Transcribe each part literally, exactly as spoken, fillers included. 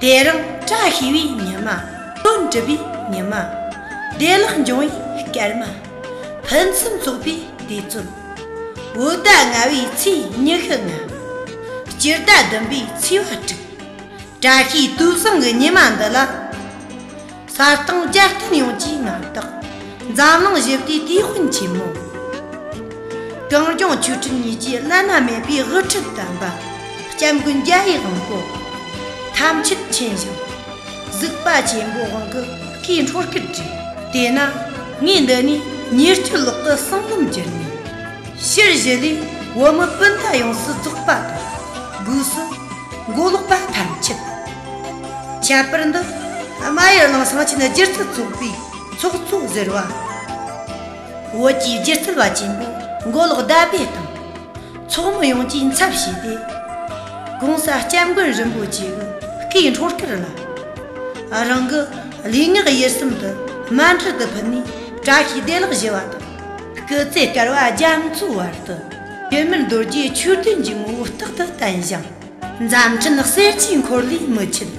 དེ་རིང་བཀྲ་ཤིས་པའི་ཉི་མ། དོན་གྲུབ་པའི་ཉི་མ། བདེ་བླག་འབྱུང་བའི་སྐར་མ། ཕུན་སུམ་ཚོགས་པའི་དུས་ཚོད། བོད་ཟླ་ལྔ་པའི་ཚེས་ཉི་ཤུ་ལྔ། སྤྱི་ཟླ་བདུན་པའི་ཚེས་པ་དྲུག། བཀྲ་ཤིས་དུས་བཟང་གི་ཉི་མ་འདི་ལ། ས་སྟེང་རྒྱལ་བསྟན་ཡོངས་ཀྱི་མངའ་བདག་འཛམ་གླིང་བཞི་པའི་དེད་དཔོན་ཆེན་མོ། གངས་ལྗོངས་ཆོས་སྲིད་གཉིས་ཀྱི་བླ་ན་མེད་པའི་དབུ་ཁྲིད་དམ་པ། སྐྱབས་མགོན་རྒྱལ་བའི་དབང་པོ། ཐམས་ཅད་མཁྱེན་ཞིང་། གཟིགས་པ་ཆེན་པོའི་དབང་གི་སྐུའི་འཁྲུངས་སྐར་བྲིས། དེས་ན་ངས་འདི་ནས་ཉེར་སྤྱོད་ལོག་གི་གསང་ལམ་བསྒྱུར་ནས། ཕྱིར་བཞི་ལས་བོད་མི་སྤུན་ཟླ་ཡོངས་སུ་རྫོགས་པ་དང་། སྒོས་སུ་མགོ་ལོག་པ་ཐམས་ཅད། ཁྱད་པར་འདི་རྨ་ཡུལ་གླིང་གསང་ཆེན་སྒྱུ་རྩལ་ཚོགས་པའི་ཚོགས་གཙོ་ཟུར་པ། བོད་ཀྱི་སྒྱུ་རྩལ་བ་ཆེན་པོ་མགོ་ལོག་ཟླ་བྷེ་དང་། ཚོགས་མི་ཡོངས་ཀྱིས་འཚམས་བྱས་ཏེ། གོང་ས་སྐྱབས་མགོན་རིན་པོ་ཆེ་གི་སྐུའི་འཁྲུངས་སྐར་ལ། རང་གི་ལུས་ངག་ཡིད་གསུམ་དུ་མཎྜལ་དུ་ཕུལ་ནས། བཀྲ་ཤིས་བདེ་ལེགས་ཞུ་བ་དང་། སྐུ་ཚེ་བསྐལ་པ་རྒྱ་མཚོའི་བར་དུ། ཡུན་མར་རྡོ་རྗེ་ཆོས་སྡེ་འཇིགས་མོ་རྟག་ཏུ་བརྟན་ཞིང་། མཛད་འཕྲིན་གསེར་གྱི་འཁོར་ལོས་མི་ཆད།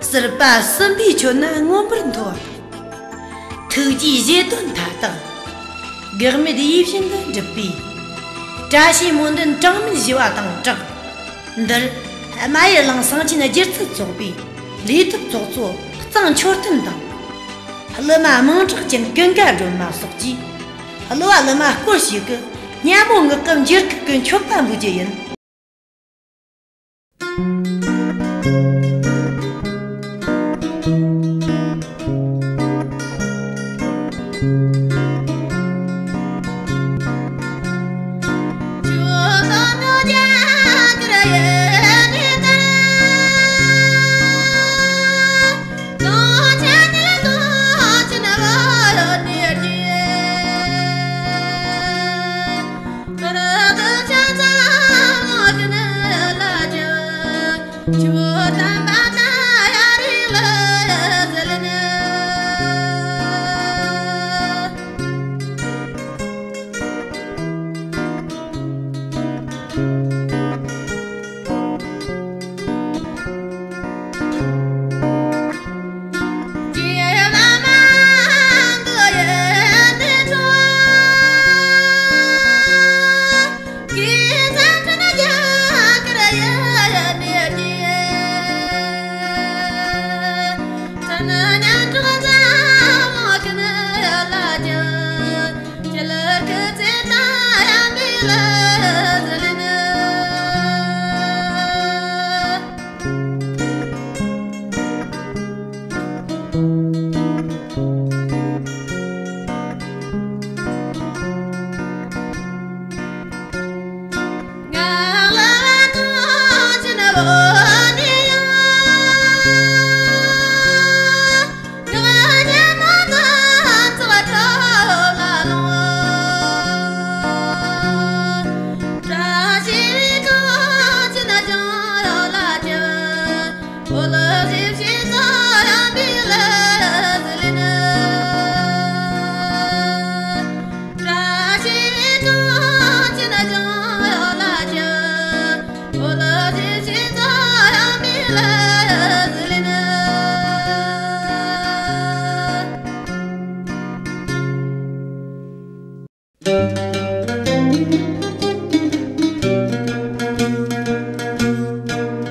ཟུར་པ་གསུམ་པའི་མཆོད་གནས་མངོན་པར་མཐོ་བ། ཐུགས་རྗེའི་བཞེད་དོན་མཐའ་དག། འགག་མེད་ཡིད་བཞིན་དུ་འགྲུབ་པའི། བཀྲ་ཤིས་སྨོན་འདུན་གྲངས་མེད་ཞུ་བ་དང་སྦྲགས། འདིར་རྨ་ཡུལ་གླིང་གསང་ཆེན་སྒྱུ་རྩལ་ཚོགས་པའི་ལས་ཐོག་ཚོགས་གཙོ་གཙང་མཆོད་རྟེན་དང་། གླུ་མ་མིང་གྲགས་ཅན་ཀུན་དགའ་སྒྲོལ་མ་སོགས་ཀྱིས། གླུ་བ་གླུ་མ་སྐོར་ཞིག་གི་སྙན་མོ་ངག་གི་འགྱུར་ཁུག་གི་མཆོད་པ་འབུལ་རྒྱུ་ཡིན།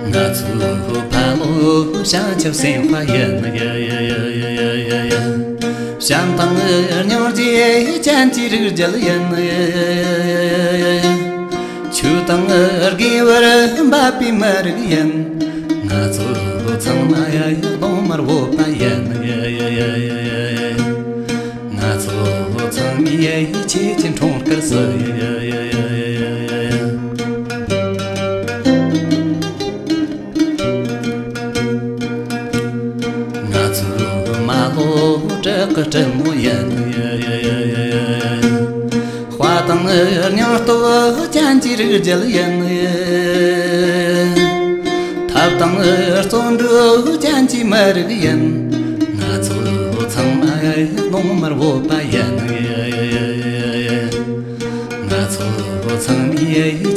ང་ཚོ་ཕ་ལོ་བྱང་ཆུབ་སེམས་དཔའ་ཡིན། བྱམས་དང་སྙིང་རྗེ་ཅན་གྱི་རིགས་རྒྱུད་ཡིན། ཆོས་དང་དགེ་བར་འབབ་པའི་མི་རིགས་ཡིན། ང་ཚོ་ཚང་མ་ཡ་ཡ་གདོང་དམར་བོད་པ་ཡིན། ང་ཚོ་ཚང་མས་ཡ་ཡ་ཁྱེད་ཀྱི་འཁྲུངས་སྐར་སུ། ང་ཚོ་མ་ལོ་བྲག་གི་སྲིན་མོ་ཡིན། དཔའ་དང་སྙིང་སྟོབས་ཅན་གྱི་རིགས་རྒྱུད་ཡིན། ཐབས་དང་བརྩོན་འགྲུས་ཅན་གྱི་མི་རིགས་ཡིན། ང་ཚོ་ཚང་མ་གདོང་དམར་བོད་པ་ཡིན། ང་ཚོ་ཚང་མས་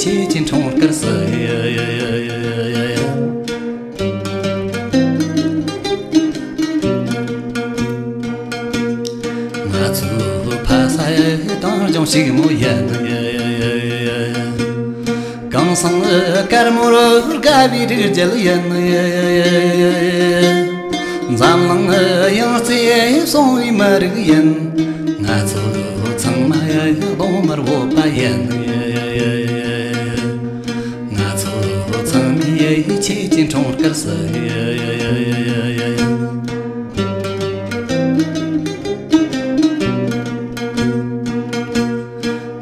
ཁྱེད་ཀྱི་འཁྲུངས་སྐར་སུ། ཞིག་མོ་ཡིན། གངས་སེང་དཀར་མོར་དགའ་བའི་རིགས་རྒྱལ་ཡིན། འཛམ་གླིང་ཡང་རྩེ་སོང་བའི་མི་རིགས་ཡིན། ང་ཚོ་ཚང་མ་གདོང་དམར་བོད་པ་ཡིན། ང་ཚོ་ཚང་མའི་ཆེད་ཀྱི་འཁྲུངས་སྐར་སུ།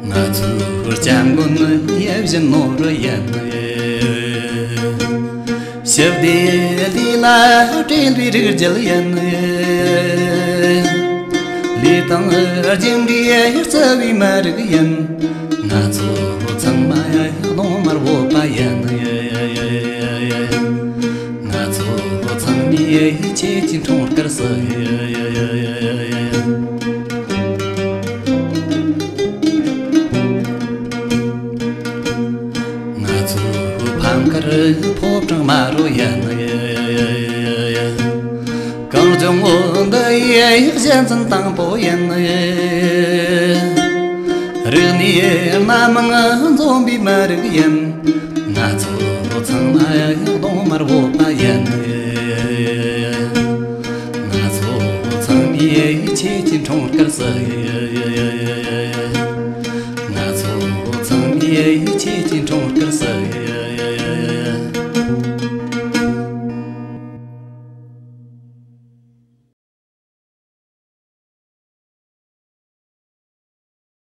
ང་ཚོའི་སྐྱབས་མགོན་ཡིད་བཞིན་ནོར་བུ་ཡིན། ཞི་བདེ་ལས་ལ་བྲེལ་བའི་རིགས་རྒྱལ་ཡིན། ལས་དང་རྒྱུ་འབྲས་བརྩི་བའི་མི་རིགས་ཡིན། ང་ཚོ་ཚང་མ་གདོང་དམར་བོད་པ་ཡིན། ང་ཚོ་ཚང་མའི་ཆེད་ཀྱི་འཁྲུངས་སྐར་སུ། ང་ཚོའི་ཕམ་ཁར་ཕོ་བྲང་དམར་རོ་ཡིན། གངས་ལྗོངས་འདི་ཡི་གཞི་འཛིན་དང་པོ་ཡིན། རིག་གནས་སྣ་མང་འཛོམས་པའི་མི་རིགས་ཡིན། ང་ཚོ་ཚང་མ་གདོང་དམར་བོད་པ་ཡིན། ང་ཚོ་ཚང་མའི་ཆེད་ཀྱི་འཁྲུངས་སྐར་སུ། ང་ཚོ་ཚང་མའི་ཆེད་ཀྱི་འཁྲུངས་སྐར་སུ།